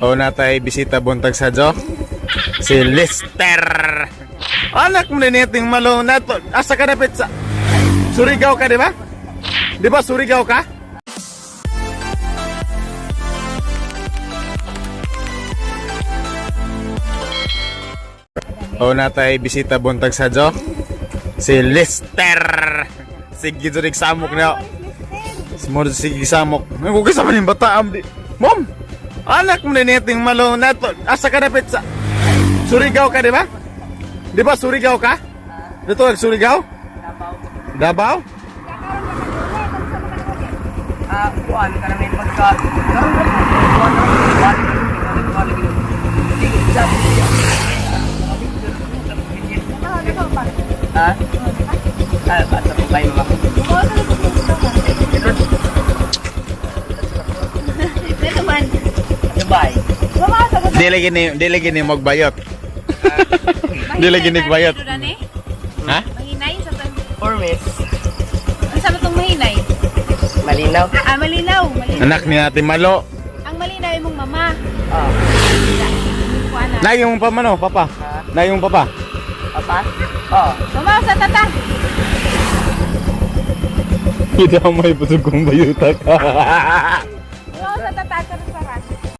O natay bisita buntag sa Jo. Si Lister. Anak mo niniting malo na to. Asa ka napit sa Surigao ka, di ba? Di ba Surigao ka? O natay bisita buntag sa Jo. Si Lister. Sige jurig samok na. Small sige samok. Nagugis sa maning bata am di. Mom. Anak mo niniting malo na to. Asa ka napit sa Surigao ka, di ba? Di ba Surigao ka? Dito ang Surigao? Davao. Ah, kuan ka na may pagka karon ba kuan na kuan kuan lagi. Sige, sabi siya. Ha? Ah, sa pagkay mama. Dito man. Dubai. Mama, sagot. Di lagi ni, di lagi ni magbayot. Di lagi ni bayot. Ha? Mahinay sa tong. Formis. Ano sa tong mahinay? Malinaw. Ah, malinaw, malinaw. Anak ni Ate Malo. Ang malinaw imong mama. Ah, Kuan na. Nay yung pamano, papa. Nay yung papa. Papa? Oh. Mama, sa tata. Hindi ako may busog kong bayuta ka.